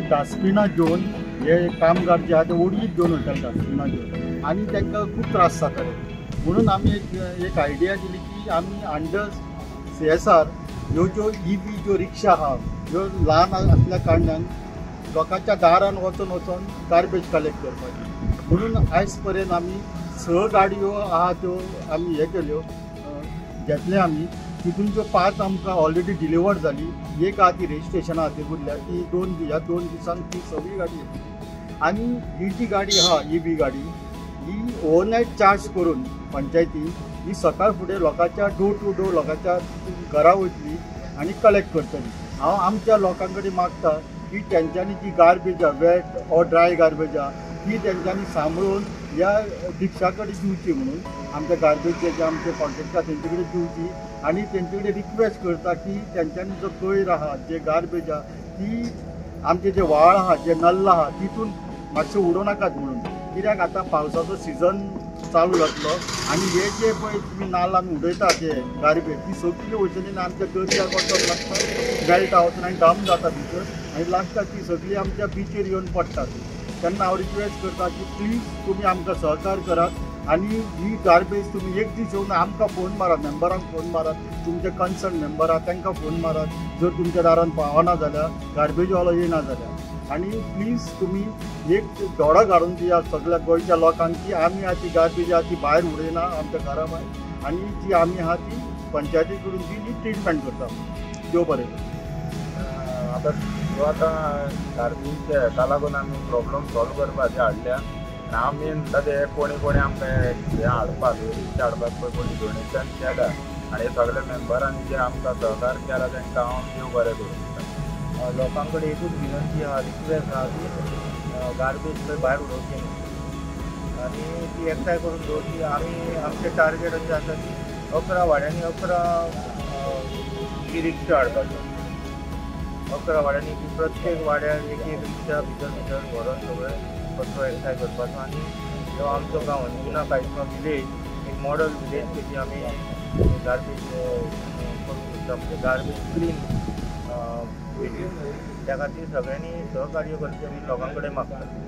ती डस्टबिनां घेवन हे कामगार जे आहा ते ओडीत घेवन वयताले डस्टबिनां घेवन आनी तांकां खूब त्रास जाताले. म्हणून आमी एक आयडिया दिली की आमी अंडर CSR ह्यो ज्यो EV ज्यो रिक्षा आहा ह्यो ल्हान आसल्या कारणान लोकांच्या दारान वचोन वचोन गार्बेज कलेक्ट करपाची. म्हणून आयज पर्यंत आमी 6 गाडयो आहा त्यो आमी हे केल्यो घेतले आमी. तितून ज्यो 5 आमकां ऑलरेडी डिलिव्हर जाली, एक आहा ती रजिस्ट्रेशना खातीर उरल्या, ती ह्या 2 दिसांक ती सगळी गाडी येतली. आनी ही जी गाडी आहा EV गाडी ही ओवरनायट चार्ज करून पंचायती ही सकाळ फुडें लोकांच्या डोर टू डोर लोकांच्या घरा वयतली आनी कलेक्ट करतली. हांव आमच्या लोकां कडेन मागता की तेंच्यांनी जी गार्बेज आहा वेट ऑर ड्राय गार्बेज आहा ती तेंच्यांनी सांबाळून ह्या रिक्षा कडेन दिवची म्हणून आमच्या गार्बेज जे आमचे कॉन्ट्रेक्टर तेंचे कडेन दिवची आनी तेंचे कडेन रिक्वेस्ट करता की तेंच्यांनी जो कोयर आहा जे गार्बेज आहा ती आमचे जे व्हाळ आहा जे नल्ला आहा तितून मातशें उडोवं नाकात म्हणून. कित्याक आतां पावसाचो सिजन चालू जातलो आनी हे जे पळय तुमी नाल्ल आमी उडयता ते गार्बेज ती सगळी वचून आमच्या दर्याक वचप लागता मेळटा वचून आनी डंप जाता भितर आनी लास्टाक ती सगळी आमच्या बिचेर येवन पडटात. तेन्ना हांव रिक्वेस्ट करता की प्लीज तुमी आमकां सहकार करात आनी ही गार्बेज तुमी एक दीस येवन आमकां फोन मारात, मेंबरांक फोन मारात, तुमचे कन्सर्न मेंबर आहा तांकां फोन मारात जर तुमच्या दारान पावना जाल्यार गार्बेजवालो येना जाल्यार. आनी प्लीज तुमी एक दोडो घालून दिया सगळ्या गोंयच्या लोकांक की आमी आहा ती गार्बेज आहा ती भायर उडयना आमच्या घरा भायर आनी जी आमी आहा ती पंचायती कडून ती ट्रिटमेंट करता. देव बरें. आतां ह्यो आतां गार्बेज हेका लागून आमी प्रॉब्लम सॉल्व करपाचे हाडल्या. हांव मेन म्हणटा ते कोणी कोणी आमकां हें हाडपाक रिक्षा हाडपाक पळय कोणी डोनेशन केलां आनी सगळे मेंबरांनी जे आमकां सहकार केला तांकां हांव देव बरें करूं. लोकां कडेन एकूच विनंती आहा, रिक्वेस्ट आहा की गार्बेज खंय भायर उडोवची न्हू आनी ती एकठांय करून दवरची. आमी आमचें टार्गेट अशें आसा की 11 वाड्यांनी 11 ई रिक्षा हाडपाच्यो, 11 वाड्यांनी की प्रत्येक वाड्यार एक एक रिक्षा भितर भितर व्हरोन सगळें कचरो एकठांय करपाचो. आनी ह्यो आमचो गांव अंजुना कायसगांव विलेज एक मॉडल विलेज कशी आमी गार्बेज करूंक सोदता, म्हणजे गार्बेज क्लीन विलेज. त्या खातीर सगळ्यांनी सहकार्य करचें आमी लोकां कडेन मागता.